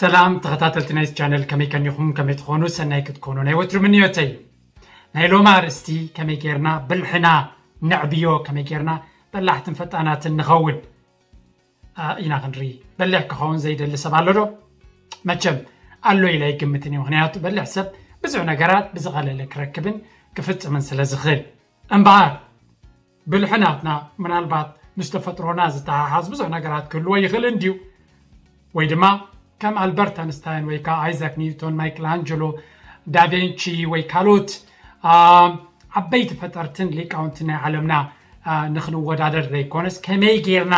ሰላም ተኸታተልቲ ናይዚ ቻነል፣ ከመይ ከኒኹም? ከመይ ትኾኑ? ሰናይ ክትኮኑ ናይ ወትሩ ምንዮተይ። ናይ ሎማ ኣርእስቲ ከመይ ጌርና ብልሕና ነዕብዮ፣ ከመይ ጌርና በላሕትን ፈጣናትን ንኸውን፣ ኣ፣ ኢና ክንርኢ። በሊሕ ክኸውን ዘይደሊ ሰብ ኣሎ ዶ? መቸም ኣሎ ኢለ ኣይግምትን እዩ። ምኽንያቱ በሊሕ ሰብ ብዙሕ ነገራት ብዝቐለለ ክረክብን ክፍጽምን ስለ ዝኽእል። እምበኣር ብልሒ ናትና ምናልባት ምስ ተፈጥሮና ዝተሓሓዝ ብዙሕ ነገራት ክህልዎ ይኽእል እንድዩ። ወይ ድማ ከም ኣልበርት ኣንስታይን ወይ ከዓ ኣይዛክ ኒውቶን፣ ማይክል ኣንጀሎ፣ ዳቬንቺ ወይ ካልኦት፣ ኣ፣ ዓበይቲ ፈጠርትን ሊቃውንትን ናይ ዓለምና፣ ኣ፣ ንኽንወዳደር ዘይኮነስ ከመይ ጌርና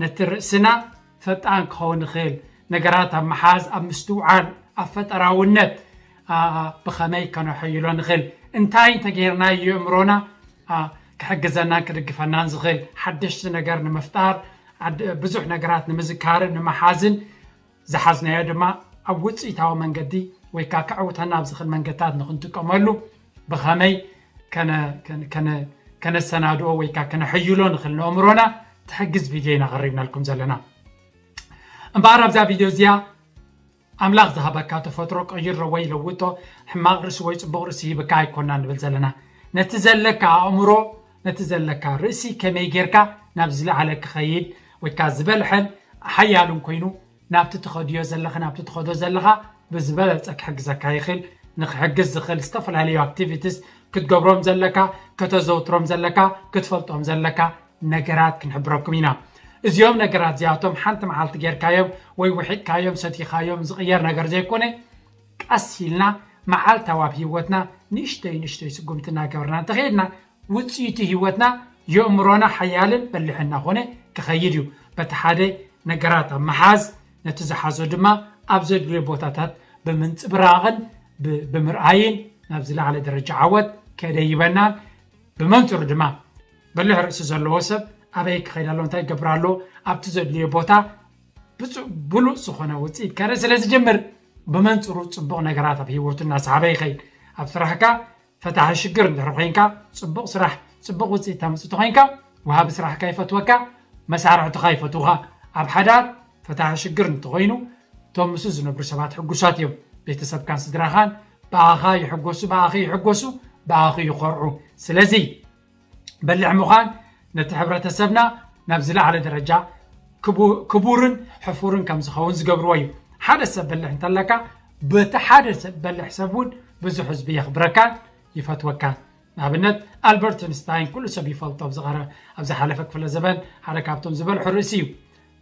ነቲ ርእስና ፈጣን ክኸውን ንኽእል፣ ነገራት ኣብ ምሓዝ፣ ኣብ ምስትውዓል፣ ኣብ ፈጠራውነት፣ ኣ፣ ብኸመይ ከነሐይሎ ንኽእል፣ እንታይ እንተጌርና እዩ ኣእምሮና፣ ኣ፣ ክሕግዘናን ክድግፈናን ዝኽእል፣ ሓደሽቲ ነገር ንምፍጣር፣ ዓድ-፣ ብዙሕ ነገራት ንምዝካርን ንምሓዝን፣ ዝሓዝናዮ ድማ ኣብ ውፅኢታዊ መንገዲ ወይ ከዓ ከዕውተና ኣብ ዝኽእል መንገድታት ንኽንጥቀመሉ ብኸመይ ከነ-፣ ከነ-፣ ከነ-፣ ከነሰናድኦ ወይ ከዓ ከነሐይሎ ንኽእል ንኣእምሮና ትሕግዝ ቪድዮ ኢና ቀሪብናልኩም ዘለና። እምበኣር ኣብዛ ቪድዮ እዚኣ ኣምላኽ ዝሃበካ ተፈጥሮ ቀይሮ ወይ ለውጦ፣ ሕማቕ ርእሲ ወይ ጽቡቕ ርእሲ ሂብካ ኣይኮና ንብል ዘለና። ነቲ ዘለካ ኣእምሮ፣ ነቲ ዘለካ ርእሲ ከመይ ጌርካ ናብ ዝለዓለ ክኸይድ ወይ ከዓ ዝበልሐን ሓያልን ኮይኑ ናብቲ ትኸድዮ ዘለኻ፣ ናብቲ ትኸዶ ዘለኻ ብዝበለጸ ክሕግዘካ ይኽእል። ንክሕግዝ ዝኽእል ዝተፈላለዩ ኣክቲቪቲስ ክትገብሮም ዘለካ፣ ከተዘውትሮም ዘለካ፣ ክትፈልጦም ዘለካ ነገራት ክንሕብረኩም ኢና። እዚኦም ነገራት እዚኣቶም ሓንቲ መዓልቲ ጌርካዮም ወይ ውሒጥካዮም፣ ሰቲኻዮም ዝቕየር ነገር ዘይኮነ፣ ቀስ ኢልና መዓልታዊ ኣብ ህይወትና ንእሽተይ ንእሽተይ ስጉምቲ እናገበርና እንተኸይድና፣ ውፅኢቱ ህይወትና የእምሮና ሓያልን በሊሕን እናኾነ ክኸይድ እዩ። በቲ ሓደ ነገራት ኣብ ምሓዝ፣ ነቲ ዝሓዞ ድማ ኣብ ዘድልዮ ቦታታት ብምንፅብራቕን ብ-፣ ብምርኣይን ናብ ዝለዓለ ደረጃ ዓወት ከደይበናን፣ ብመንፅሩ ድማ በሊሕ ርእሲ ዘለዎ ሰብ ኣበይ ክኸይድ ኣሎ፣ እንታይ ክገብር ኣሎ፣ ኣብቲ ዘድልዮ ቦታ ብፁ-፣ ብሉፅ ዝኾነ ውፅኢት ከርኢ ስለ ዝጅምር፣ ብመንፅሩ ፅቡቕ ነገራት ኣብ ህይወቱ እናሰሓበ ይኸይድ። ኣብ ስራሕካ ፈታሒ ሽግር እንድሕር ኮይንካ፣ ጽቡቕ ስራሕ፣ ጽቡቕ ውጽኢት ተምጽእ ተኾይንካ፣ ወሃቢ ስራሕካ ይፈትወካ፣ መሳርሕትኻ ይፈትውኻ። ኣብ ሓዳር ፈታሒ ሽግር እንተኾይኑ፣ እቶም ምስኡ ዝነብሩ ሰባት ሕጉሳት እዮም። ቤተሰብካን ስድራኻን ብኣኻ ይሕጎሱ፣ ብኣኺ ይሕጎሱ፣ ብኣኺ ይኾርዑ። ስለዚ በሊሕ ምዃን ነቲ ሕብረተሰብና ናብ ዝለዓለ ደረጃ ክቡ-፣ ክቡርን ሕፉርን ከም ዝኸውን ዝገብርዎ እዩ። ሓደ ሰብ በሊሕ እንተለካ፣ በቲ ሓደ ሰብ በሊሕ ሰብ እውን ብዙሕ ህዝቢ የኽብረካን ይፈትወካን። ንኣብነት፣ ኣልበርት እንስታይን ኩሉ ሰብ ይፈልጦ፣ ኣብ ዝቐረ-፣ ኣብ ዝሓለፈ ክፍለ ዘበን ሓደ ካብቶም ዝበልሑ ርእሲ እዩ።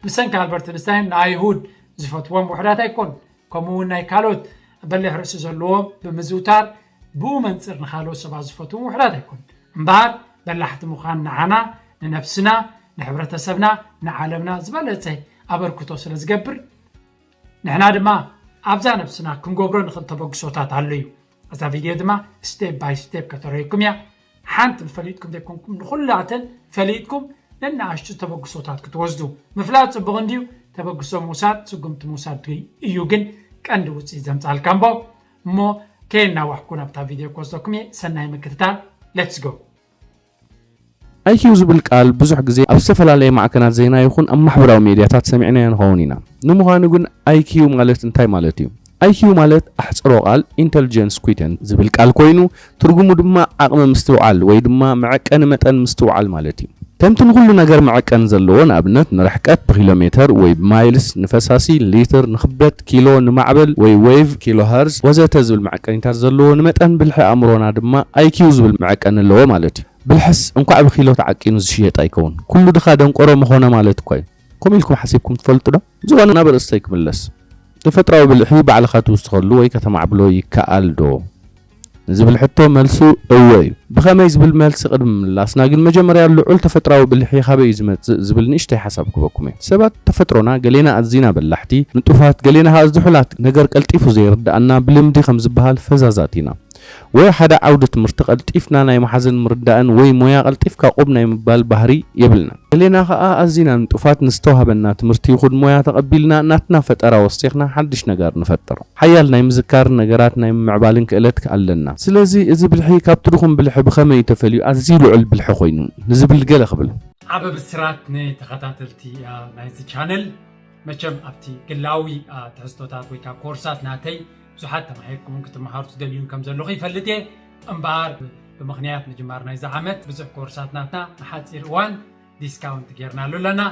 ብሰንኪ ኣልበርት እንስታይን ንኣይሁድ ዝፈትዎም ውሑዳት ኣይኮኑን። ከምኡ እውን ናይ ካልኦት በሊሕ ርእሲ ዘለዎም ብምዝውታር ብኡ መንፅር ንኻልኦት ሰባት ዝፈትዎም ውሑዳት ኣይኮኑን። እምበኣር በላሕቲ ምዃን ንዓና፣ ንነብስና፣ ንሕብረተሰብና፣ ንዓለምና ዝበለፀ ኣበርክቶ ስለ ዝገብር፣ ንሕና ድማ ኣብዛ ነብስና ክንገብሮ ንኽእል ተበግሶታት ኣሎ እዩ። እዛ ቪድዮ ድማ ስቴፕ ባይ ስቴፕ ከተረየኩም እያ። ሓንቲ ፈሊጥኩም ዘይኮንኩም ንኹላተን ፈሊጥኩም ነናኣሽቱ ተበግሶታት ክትወስዱ። ምፍላጥ ጽቡቕ እንድዩ፣ ተበግሶ ምውሳድ ስጉምቲ ምውሳድ እዩ ግን ቀንዲ ውጽኢት ዘምጻልካ እምቦ። እሞ ከየናዋሕኩ ናብታ ቪድዮ ክወስደኩም እየ። ሰናይ ምክትታል። ሌትስ ጎ። ኣይኪው ዝብል ቃል ብዙሕ ግዜ ኣብ ዝተፈላለየ ማዕከናት ዜና ይኹን ኣብ ማሕበራዊ ሜድያታት ሰሚዕናዮ ንኸውን ኢና። ንምዃኑ ግን ኣይኪው ማለት እንታይ ማለት እዩ? ኣይኪው ማለት ኣሕጽሮ ቃል ኢንተልጀንስ ኩይተንት ዝብል ቃል ኮይኑ፣ ትርጉሙ ድማ ዓቕሚ ምስትውዓል ወይ ድማ መዐቀኒ መጠን ምስትውዓል ማለት እዩ። ከምቲ ንኹሉ ነገር መዐቀኒ ዘለዎ፣ ንኣብነት ንርሕቀት ብኪሎ ሜተር ወይ ብማይልስ፣ ንፈሳሲ ሊትር፣ ንክብደት ኪሎ፣ ንማዕበል ወይ ዌቭ ኪሎ ሀርዝ ወዘተ ዝብል መዐቀኒታት ዘለዎ፣ ንመጠን ብልሒ ኣእምሮና ድማ ኣይኪው ዝብል መዐቀኒ ኣለዎ ማለት እዩ። ብልሕስ እንኳዕ ብኪሎ ተዓቂኑ ዝሽየጥ ኣይከውን። ኩሉ ድኻ ደንቆሮ ምኾነ ማለት እኳ እዩ። ከምኡ ኢልኩም ሓሲብኩም ትፈልጡ ዶ? ዝኾነ ናብ ርእስተይ ክምለስ። ተፈጥራዊ ብልሒ ባዕልኻ ትውስኸሉ ወይ ከተማዕብሎ ይከኣል ዶ? ንዝብል ሕቶ መልሱ እወ እዩ። ብኸመይ ዝብል መልሲ ቅድሚ ምላስና ግን መጀመርያ ልዑል ተፈጥራዊ ብልሒ ካበይ እዩ ዝመጽእ ዝብል ንእሽተይ ሓሳብ ክበኩም እየ። ሰባት ተፈጥሮና ገሌና ኣዚና በላሕቲ፣ ንጡፋት፣ ገሌና ከኣ ዝሑላት፣ ነገር ቀልጢፉ ዘይርድኣና ብልምዲ ከም ዝበሃል ፈዛዛት ኢና። ወይ ሓደ ዓውዲ ትምህርቲ ቀልጢፍና ናይ መሓዝን ምርዳእን ወይ ሞያ ቀልጢፍካ ቁብ ናይ ምባል ባህሪ የብልና። ገሌና ከኣ ኣዚና ንጡፋት፣ ንዝተዋህበና ትምህርቲ ይኹን ሞያ ተቐቢልና ናትና ፈጠራ ወሲኽና ሓድሽ ነገር ንፈጥር። ሓያል ናይ ምዝካርን ነገራት ናይ ምምዕባልን ክእለት ኣለና። ስለዚ እዚ ብልሒ ካብቲ ድኹም ብልሒ ብኸመይ እዩ ተፈልዩ ኣዝዩ ልዑል ብልሒ ኮይኑ ንዝብል ገለ ክብል። ዓበ ብስራት ንተኸታተልቲ ናይዚ ቻነል። መቸም ኣብቲ ግላዊ ትሕዝቶታት ወይ ከዓ ኮርሳት ናተይ ብዙሓት ተማሂርኩምን ክትመሃሩ ትደልዩን ከም ዘለኹ ይፈልጥ እየ። እምበኣር ብምኽንያት ምጅማር ናይዚ ዓመት ብዙሕ ኮርሳት ናትና ንሓፂር እዋን ዲስካውንት ጌርናሉ ኣለና።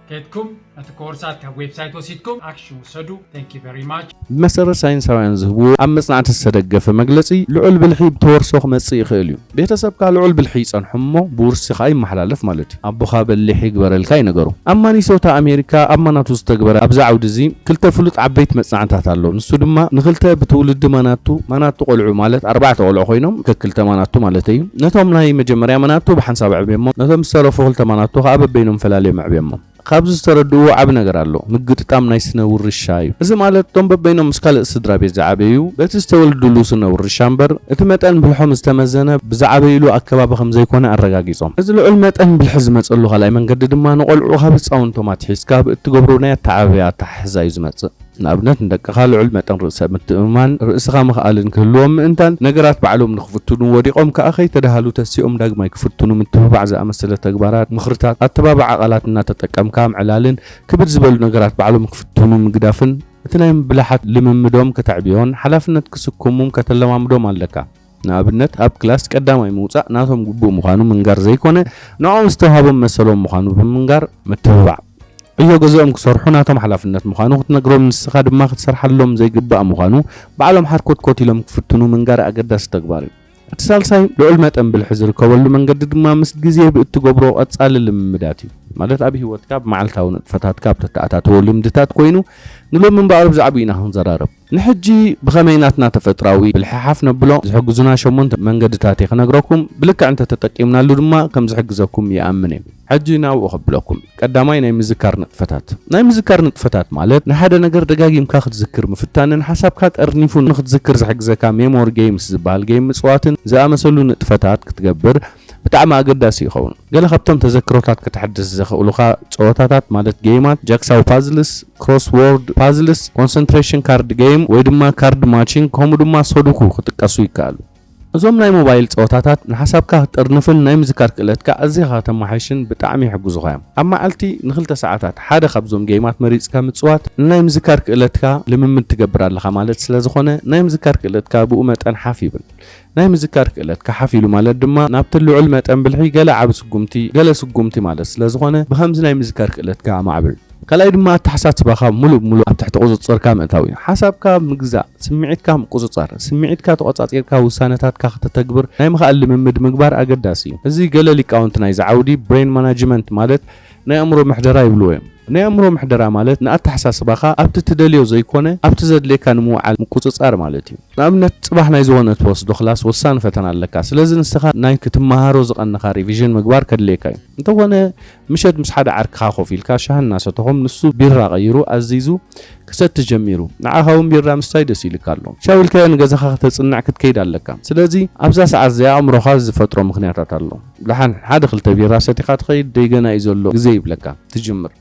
ከድኩም ነቲ ኮርሳት ካብ ዌብሳይት ወሲድኩም ኣክሽን ውሰዱ። Thank you very much። ብመሰረት ሳይንሳውያን ዝህብዎ ኣብ መጽናዕቲ ዝተደገፈ መግለጺ፣ ልዑል ብልሒ ብተወርሶ ክመጽእ ይኽእል እዩ። ቤተሰብካ ልዑል ብልሒ ይጸንሖ እሞ ብውርሲ ከኣ ይመሓላለፍ ማለት እዩ። ኣቦኻ በሊሕ ይግበረልካ እዩ ነገሩ። ኣብ ማኒሶታ ኣሜሪካ ኣብ ማናቱ ዝተግበረ ኣብዚ ዓውዲ እዚ ክልተ ፍሉጥ ዓበይቲ መጽናዕታት ኣሎ። ንሱ ድማ ንክልተ ብትውልዲ ማናቱ፣ ማናቱ ቆልዑ ማለት ኣርባዕተ ቆልዑ ኮይኖም ከክልተ ማናቱ ማለት እዩ። ነቶም ናይ መጀመርያ ማናቱ ብሓንሳብ ኣዕብዮሞ፣ ነቶም ዝተረፉ ክልተ ማናቱ ከኣ በበይኖም ፈላልዮም ኣዕብዮሞ። ካብዚ ዝተረድእዎ ዓቢ ነገር ኣሎ። ምግጥጣም ናይ ስነ ውርሻ እዩ። እዚ ማለት እቶም በበይኖም ምስ ካልእ ስድራ ቤት ዝዓበዩ በቲ ዝተወልድሉ ስነ ውርሻ እምበር እቲ መጠን ብልሖም ዝተመዘነ ብዝዓበይሉ ኣከባቢ ከም ዘይኮነ ኣረጋጊጾም። እዚ ልዑል መጠን ብልሒ ዝመጸሉ ካልኣይ መንገዲ ድማ ንቆልዑ ካብ ህጻውንቶም ኣትሒዝካ ብእትገብሮ ናይ ኣተዓባብያ ኣተሓሕዛ እዩ ዝመጽእ። ንኣብነት ንደቅኻ ልዑል መጠን ርእሰ ምትእምማን፣ ርእስኻ ምኽኣልን ክህልዎም ምእንታን ነገራት ባዕሎም ንኽፍትኑ ወዲቖም ከኣ ከይተዳሃሉ ተሲኦም ዳግማይ ክፍትኑ ምትብባዕ ዝኣመሰለ ተግባራት፣ ምኽርታት፣ ኣተባብዓ ቃላት እናተጠቀምካ ምዕላልን ክብድ ዝበሉ ነገራት ባዕሎም ክፍትኑ ምግዳፍን እቲ ናይ ምብላሓት ልምምዶም ከተዕብዮን ሓላፍነት ክስከሙም ከተለማምዶም ኣለካ። ንኣብነት ኣብ ክላስ ቀዳማይ ምውጻእ ናቶም ግቡእ ምዃኑ ምንጋር ዘይኮነ ንዕኦም ዝተዋህቦም መሰሎም ምዃኑ ብምንጋር ምትብባዕ። ዕዮ ገዝኦም ክሰርሑ ናቶም ሓላፍነት ምዃኑ ክትነግሮም ንስኻ ድማ ክትሰርሓሎም ዘይግባእ ምዃኑ ባዕሎም ሓርኮትኮት ኢሎም ክፍትኑ ምንጋር ኣገዳሲ ተግባር እዩ። እቲ ሳልሳይ ልዑል መጠን ብልሒ ዝርከበሉ መንገዲ ድማ ምስ ግዜ ብእትገብሮ ቀጻሊ ልምምዳት እዩ። ማለት ኣብ ህይወትካ ብመዓልታዊ ንጥፈታትካ ኣብ ተተኣታተዎ ልምድታት ኮይኑ ንሎሚ እምበኣር ብዛዕባኡ ኢና ክንዘራረብ። ንሕጂ ብኸመይ ናትና ተፈጥራዊ ብልሒ ሓፍ ነብሎ ዝሕግዙና ሸሞንተ መንገድታት እየ ክነግረኩም። ብልክዕ እንተተጠቂምናሉ ድማ ከም ዝሕግዘኩም ይኣምን እየ። ሕጂ ናብኡ ከብለኩም። ቀዳማይ ናይ ምዝካር ንጥፈታት። ናይ ምዝካር ንጥፈታት ማለት ንሓደ ነገር ደጋጊምካ ክትዝክር ምፍታንን ሓሳብካ ጠርኒፉ ንክትዝክር ዝሕግዘካ ሜሞሪ ጌምስ ዝበሃል ጌም ምጽዋትን ዝኣመሰሉ ንጥፈታት ክትገብር ብጣዕሚ ኣገዳሲ ይኸውን። ገለ ካብቶም ተዘክሮታት ከተሕድስ ዘኽእሉኻ ጸወታታት ማለት ጌማት ጃክሳው ፓዝልስ፣ ክሮስዎርድ ፓዝልስ፣ ኮንሰንትሬሽን ካርድ ጌም ወይ ድማ ካርድ ማቺንግ ከምኡ ድማ ሶዱኩ ክጥቀሱ ይከኣሉ። እዞም ናይ ሞባይል ጸወታታት ንሓሳብካ ክትጥርንፍን ናይ ምዝካር ክእለትካ ኣዚኻ ከተመሓይሽን ብጣዕሚ ይሕግዙኻ እዮም። ኣብ መዓልቲ ንክልተ ሰዓታት ሓደ ካብዞም ጌማት መሪጽካ ምጽዋት ንናይ ምዝካር ክእለትካ ልምምድ ትገብር ኣለኻ ማለት ስለ ዝኾነ ናይ ምዝካር ክእለትካ ብኡ መጠን ሓፍ ይብል። ናይ ምዝካር ክእለትካ ሓፍ ኢሉ ማለት ድማ ናብቲ ልዑል መጠን ብልሒ ገለ ዓቢ ስጉምቲ፣ ገለ ስጉምቲ ማለት ስለ ዝኾነ ብኸምዚ ናይ ምዝካር ክእለትካ ኣማዕብል። ካልኣይ ድማ ኣተሓሳስባኻ ሙሉእ ብሙሉእ ኣብ ትሕቲ ቁጽጽርካ ምእታው እዩ። ሓሳብካ ምግዛእ፣ ስምዒትካ ምቁጽጻር፣ ስምዒትካ ተቆጻጺርካ ውሳነታትካ ከተተግብር ናይ ምኽኣል ልምምድ ምግባር ኣገዳሲ እዩ። እዚ ገለ ሊቃውንቲ ናይዚ ዓውዲ ብሬን ማናጅመንት ማለት ናይ ኣእምሮ ምሕደራ ይብልዎ እዮም። ናይ ኣእምሮ ምሕደራ ማለት ንኣተሓሳስባኻ ኣብቲ ትደልዮ ዘይኮነ ኣብቲ ዘድልየካ ንምውዓል ምቁጽጻር ማለት እዩ። ንኣብነት ጽባሕ ናይ ዝኾነ ትወስዶ ክላስ ወሳኒ ፈተና ኣለካ። ስለዚ ንስኻ ናይ ክትመሃሮ ዝቐነኻ ሪቪዥን ምግባር ከድልየካ እዩ። እንተኾነ ምሸት ምስ ሓደ ዓርክኻ ኮፍ ኢልካ ሻሂ እናሰተኹም ንሱ ቢራ ቀይሩ ኣዚዙ ክሰቲ ጀሚሩ ንዓኻ እውን ቢራ ምስታይ ደስ ኢልካ ኣሎ። ሻው ኢልካዮ ንገዛኻ ከተጽንዕ ክትከይድ ኣለካ። ስለዚ ኣብዛ ሰዓት እዚኣ ኣእምሮኻ ዝፈጥሮ ምኽንያታት ኣሎ። ደሓን ሓደ ክልተ ቢራ ሰቲኻ ትኸይድ ደይ ገና እዩ ዘሎ ግዜ ይብለካ ትጅምር።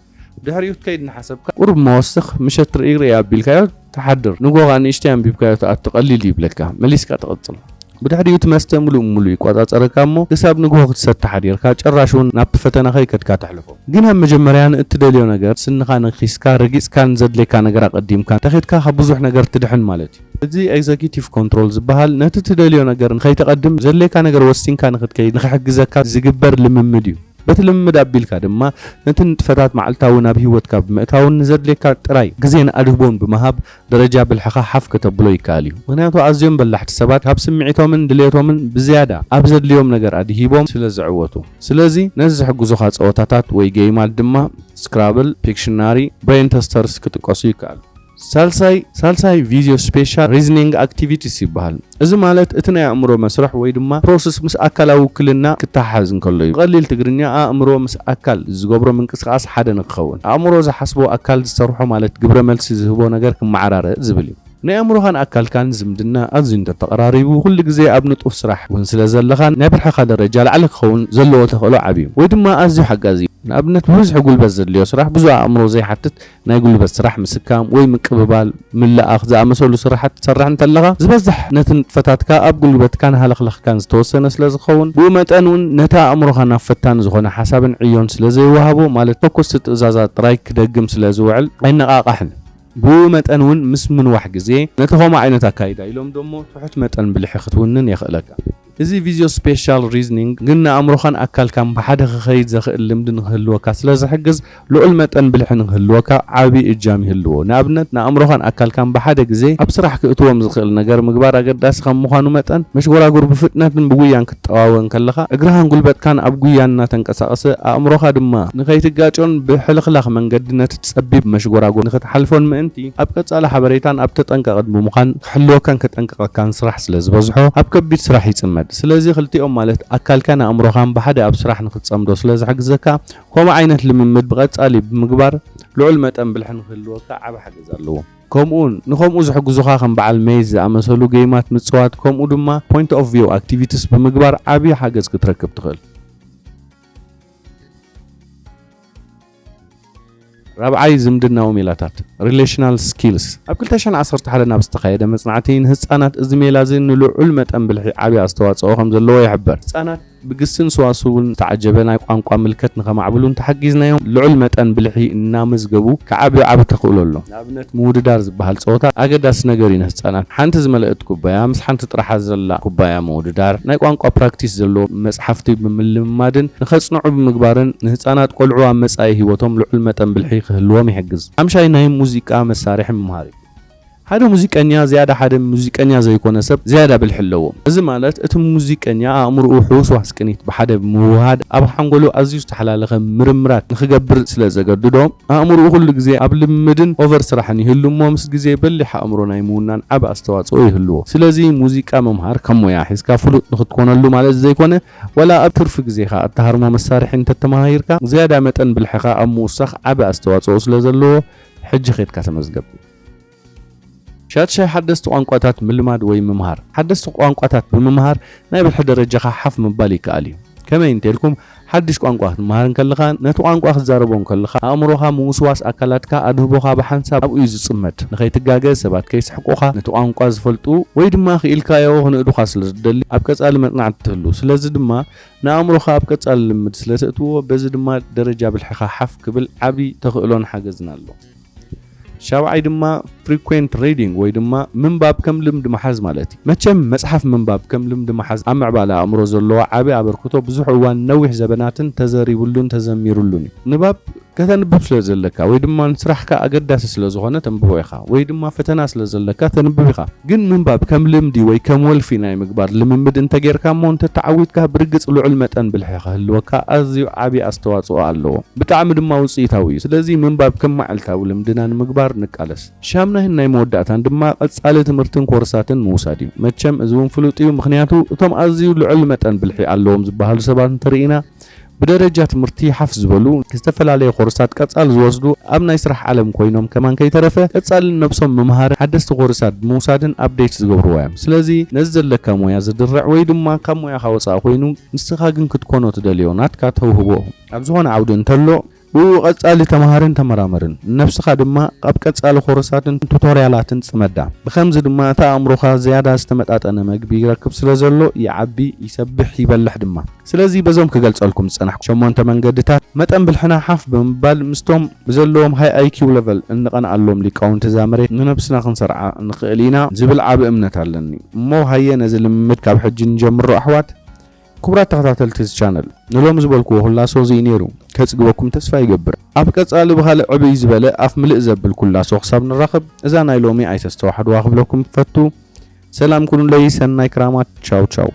ድሕሪኡ ክትከይድ እናሓሰብካ ቁሩብ መወስኽ ምሸት ርኢ ርኢ ኣቢልካዮ ትሓድር። ንጎኻ ንእሽተይ ኣንቢብካዮ ትኣቱ ቀሊል ይብለካ መሊስካ ትቕጽል። ብድሕሪኡ እቲ መስተ ምሉእ ብምሉእ ይቆጻጸረካ እሞ ክሳብ ንግሆ ክትሰቲ ሓዲርካ ጭራሽ እውን ናብቲ ፈተና ከይከድካ ተሕልፎ። ግን ኣብ መጀመርያ ንእትደልዮ ነገር ስንኻ ነኺስካ ረጊጽካ ንዘድልየካ ነገር ኣቐዲምካ እንተኺድካ ካብ ብዙሕ ነገር ትድሕን ማለት እዩ። እዚ ኤግዘኪቲቭ ኮንትሮል ዝበሃል ነቲ ትደልዮ ነገር ንኸይተቐድም ዘድልየካ ነገር ወሲንካ ንኽትከይድ ንኽሕግዘካ ዝግበር ልምምድ እዩ። በቲ ልምምድ ኣቢልካ ድማ ነቲ ንጥፈታት መዓልታዊ ናብ ህይወትካ ብምእታውን ንዘድልየካ ጥራይ ግዜን ኣድህቦን ብምሃብ ደረጃ ብልሕኻ ሓፍ ከተብሎ ይከኣል እዩ። ምኽንያቱ ኣዝዮም በላሕቲ ሰባት ካብ ስምዒቶምን ድሌቶምን ብዝያዳ ኣብ ዘድልዮም ነገር ኣድሂቦም ስለ ዝዕወቱ። ስለዚ ነዚ ዝሕግዙኻ ጸወታታት ወይ ጌይማት ድማ ስክራብል፣ ፒክሽናሪ፣ ብሬን ተስተርስ ክጥቀሱ ይከኣሉ። ሳልሳይ ሳልሳይ ቪዚዮ ስፔሻል ሪዝኒንግ ኣክቲቪቲስ ይበሃል። እዚ ማለት እቲ ናይ ኣእምሮ መስርሕ ወይ ድማ ፕሮሰስ ምስ ኣካላዊ ውክልና ክተሓሓዝ እንከሎ እዩ። ብቐሊል ትግርኛ ኣእምሮ ምስ ኣካል ዝገብሮ ምንቅስቃስ ሓደ ንክኸውን ኣእምሮ ዝሓስቦ ኣካል ዝሰርሖ ማለት ግብረ መልሲ ዝህቦ ነገር ክመዓራረእ ዝብል እዩ። ናይ ኣእምሮኻን ኣካልካን ዝምድና ኣዝዩ እንተተቐራሪቡ፣ ኩሉ ግዜ ኣብ ንጡፍ ስራሕ እውን ስለ ዘለኻን ናይ ብልሕኻ ደረጃ ላዕሊ ክኸውን ዘለዎ ተኽእሎ ዓብዩ ወይ ድማ ኣዝዩ ሓጋዚ እዩ። ንኣብነት፣ ብብዝሒ ጉልበት ዘድልዮ ስራሕ ብዙሕ ኣእምሮ ዘይሓትት ናይ ጉልበት ስራሕ፣ ምስካም ወይ ምቅብባል፣ ምልኣኽ ዝኣመሰሉ ስራሓት ትሰርሕ እንተለኻ፣ ዝበዝሕ ነቲ ንጥፈታትካ ኣብ ጉልበትካን ሃለኽለኽካን ዝተወሰነ ስለ ዝኸውን፣ ብኡ መጠን እውን ነቲ ኣእምሮኻ ናብ ፈታኒ ዝኾነ ሓሳብን ዕዮን ስለ ዘይወሃቦ፣ ማለት ፈኩስቲ ትእዛዛት ጥራይ ክደግም ስለ ዝውዕል ኣይነቓቓሕን። ብኡ መጠን እውን ምስ ምንዋሕ ግዜ ነቲ ከምኡ ዓይነት ኣካይዳ ኢሎም ደሞ ትሑት መጠን ብልሒ ክትውንን የኽእለካ። እዚ ቪዚዮ ስፔሻል ሪዝኒንግ ግን ንኣእምሮኻን ኣካልካን ብሓደ ክኸይድ ዘኽእል ልምዲ ንክህልወካ ስለ ዝሕግዝ፣ ልዑል መጠን ብልሒ ንክህልወካ ዓቢ እጃም ይህልዎ። ንኣብነት፣ ንኣእምሮኻን ኣካልካን ብሓደ ግዜ ኣብ ስራሕ ክእትዎም ዝኽእል ነገር ምግባር ኣገዳሲ ከም ምዃኑ መጠን፣ መሽጎራጉር ብፍጥነትን ብጉያን ክትጠዋወ እንከለኻ፣ እግርኻን ጉልበትካን ኣብ ጉያ እናተንቀሳቐሰ፣ ኣእምሮኻ ድማ ንኸይትጋጮን ብሕልኽላኽ መንገዲ ነቲ ጸቢብ መሽጎራጉር ንኽትሓልፎን ምእንቲ፣ ኣብ ቀጻሊ ሓበሬታን ኣብ ተጠንቀቕን ብምዃን ክሕልወካን ከጠንቅቐካን ስራሕ ስለ ዝበዝሖ፣ ኣብ ከቢድ ስራሕ ይጽመድ። ስለዚ ክልቲኦም ማለት ኣካልካን ኣእምሮኻን ብሓደ ኣብ ስራሕ ንኽትጸምዶ ስለ ዝሕግዘካ፣ ከምኡ ዓይነት ልምምድ ብቐጻሊ ብምግባር ልዑል መጠን ብልሒ ንክህልወካ ዓቢ ሓገዝ ኣለዎ። ከምኡውን ንኸምኡ ዝሕግዙኻ ከም በዓል ሜዝ ዝኣመሰሉ ጌይማት ምጽዋት፣ ከምኡ ድማ ፖይንት ኦፍ ቪው ኣክቲቪቲስ ብምግባር ዓቢ ሓገዝ ክትረክብ ትኽእል። ራብዓይ፣ ዝምድናዊ ሜላታት፣ ሪሌሽናል ስኪልስ። ኣብ ክልተ ሽሕን ዓሰርተ ሓደን ኣብ ዝተኻየደ መጽናዕቲ፣ ንህጻናት እዚ ሜላ እዚ ንልዑል መጠን ብልሒ ዓቢ ኣስተዋጽኦ ከም ዘለዎ ይሕበር። ህጻናት ብግስን ሰዋስውን ዝተዓጀበ ናይ ቋንቋ ምልከት ንኸማዕብሉ እንተሓጊዝናዮም፣ ልዑል መጠን ብልሒ እናመዝገቡ ክዓብዩ ዓቢ ተኽእሎ ኣሎ። ንኣብነት፣ ምውድዳር ዝበሃል ጸወታ ኣገዳሲ ነገር እዩ ንህጻናት። ሓንቲ ዝመልአት ኩባያ ምስ ሓንቲ ጥራሓ ዘላ ኩባያ ምውድዳር፣ ናይ ቋንቋ ፕራክቲስ ዘለዎ መጽሓፍቲ ብምልምማድን ንኸጽንዑ ብምግባርን ንህጻናት ቆልዑ ኣብ መጻኢ ህይወቶም ልዑል መጠን ብልሒ ክህልዎም ይሕግዝ። ሓምሻይ፣ ናይ ሙዚቃ መሳርሒ ምምሃር እዩ። ሓደ ሙዚቀኛ ዝያዳ ሓደ ሙዚቀኛ ዘይኮነ ሰብ ዝያዳ ብልሒ ኣለዎ። እዚ ማለት እቲ ሙዚቀኛ ኣእምሮኡ ሕውስዋስ ቅኒት ብሓደ ብምውሃድ ኣብ ሓንጎሉ ኣዝዩ ዝተሓላለኸ ምርምራት ንኽገብር ስለ ዘገድዶ፣ ኣእምሮኡ ኩሉ ግዜ ኣብ ልምምድን ኦቨር ስራሕን ይህሉ እሞ፣ ምስ ግዜ በሊሕ ኣእምሮ ናይ ምውናን ዓቢ ኣስተዋጽኦ ይህልዎ። ስለዚ ሙዚቃ ምምሃር ከም ሞያ ሒዝካ ፍሉጥ ንኽትኮነሉ ማለት ዘይኮነ፣ ዋላ ኣብ ትርፊ ግዜኻ እትሃርሞ መሳርሒ እንተተማሂርካ፣ ዝያዳ መጠን ብልሕኻ ኣብ ምውሳኽ ዓቢ ኣስተዋጽኦ ስለ ዘለዎ፣ ሕጂ ኬድካ ተመዝገብ። ሻድሻይ፣ ሓደስቲ ቋንቋታት ምልማድ ወይ ምምሃር። ሓደስቲ ቋንቋታት ብምምሃር ናይ ብልሒ ደረጃኻ ሓፍ ምባል ይከኣል እዩ። ከመይ እንተልኩም፣ ሓድሽ ቋንቋ ክትምሃር እንከለኻ፣ ነቲ ቋንቋ ክትዛረቦ እንከለኻ፣ ኣእምሮኻ፣ ምውስዋስ ኣካላትካ፣ ኣድህቦኻ ብሓንሳብ ኣብኡ እዩ ዝጽመድ። ንኸይትጋገ፣ ሰባት ከይስሕቁኻ፣ ነቲ ቋንቋ ዝፈልጡ ወይ ድማ ክኢልካዮ ክንእዱኻ ስለ ዝደሊ፣ ኣብ ቀጻሊ መጽናዕቲ ትህሉ። ስለዚ ድማ ንኣእምሮኻ ኣብ ቀጻሊ ልምድ ስለ ተእትዎ፣ በዚ ድማ ደረጃ ብልሕኻ ሓፍ ክብል ዓቢ ተኽእሎን ሓገዝን ኣሎ። ሻብዓይ ድማ ፍሪኩዌንት ሪዲንግ ወይ ድማ ምንባብ ከም ልምዲ ምሓዝ ማለት እዩ። መቸም መጽሓፍ ምንባብ ከም ልምዲ ምሓዝ ኣብ ምዕባለ ኣእምሮ ዘለዎ ዓቢ ኣበርክቶ ብዙሕ እዋን ነዊሕ ዘበናትን ተዘሪቡሉን ተዘሚሩሉን እዩ። ንባብ ከተንብብ ስለ ዘለካ ወይ ድማ ንስራሕካ ኣገዳሲ ስለ ዝኾነ ተንብቦ ኢኻ ወይ ድማ ፈተና ስለ ዘለካ ተንብብ ኢኻ። ግን ምንባብ ከም ልምዲ ወይ ከም ወልፊ ናይ ምግባር ልምምድ እንተጌርካ እሞ እንተተዓዊትካ ብርግጽ ልዑል መጠን ብልሒ ክህልወካ ኣዝዩ ዓቢ ኣስተዋጽኦ ኣለዎ። ብጣዕሚ ድማ ውጽኢታዊ እዩ። ስለዚ ምንባብ ከም መዓልታዊ ልምድና ንምግባር ንቃለስ። ሻምናይን ናይ መወዳእታን ድማ ቀጻሊ ትምህርትን ኮርሳትን ምውሳድ እዩ። መቸም እዚ እውን ፍሉጥ እዩ፣ ምኽንያቱ እቶም ኣዝዩ ልዑል መጠን ብልሒ ኣለዎም ዝበሃሉ ሰባት እንተርኢና፣ ብደረጃ ትምህርቲ ሓፍ ዝበሉ፣ ዝተፈላለየ ኮርሳት ቀጻሊ ዝወስዱ፣ ኣብ ናይ ስራሕ ዓለም ኮይኖም ከማን ከይተረፈ ቀጻሊ ነብሶም ምምሃርን ሓደስቲ ኮርሳት ምውሳድን ኣፕዴት ዝገብርዋ እዮም። ስለዚ ነዚ ዘለካ ሞያ ዝድርዕ ወይ ድማ ካብ ሞያኻ ወጻኢ ኮይኑ ንስኻ ግን ክትኮኖ ትደልዮ ናትካ ተውህቦ ኣብ ዝኾነ ዓውዲ እንተሎ፣ ብኡ ቀጻሊ ተመሃርን ተመራመርን። ንነብስኻ ድማ ኣብ ቀጻሊ ኮርሳትን ቱቶርያላትን ጽመዳ። ብኸምዚ ድማ እቲ ኣእምሮኻ ዝያዳ ዝተመጣጠነ መግቢ ይረክብ ስለ ዘሎ ይዓቢ፣ ይሰብሕ፣ ይበልሕ ድማ። ስለዚ በዞም ክገልጸልኩም ዝጸናሕኩ ሸሞንተ መንገድታት መጠን ብልሕና ሓፍ ብምባል ምስቶም ብዘለዎም ሃይ ኣይ ኪው ለቨል እንቐንኣሎም ሊቃውንቲ እዛ መሬት ንነብስና ክንሰርዓ ንኽእል ኢና ዝብል ዓቢ እምነት ኣለኒ። እሞ ሃየ ነዚ ልምምድ ካብ ሕጂ ንጀምሮ ኣሕዋት። ክቡራት ተኸታተልቲ እዚ ቻነል፣ ንሎሚ ዝበልክዎ ኩላሶ እዚ እዩ ነይሩ። ከጽግበኩም ተስፋ ይገብር። ኣብ ቀጻሊ ብኻልእ ዕብይ ዝበለ ኣፍ ምልእ ዘብል ኩላሶ ክሳብ ንራኸብ፣ እዛ ናይ ሎሚ ኣይተስተዋሕድዋ ክብለኩም ፈቱ። ሰላም ኩኑለይ፣ ሰናይ ክራማት። ቻው ቻው።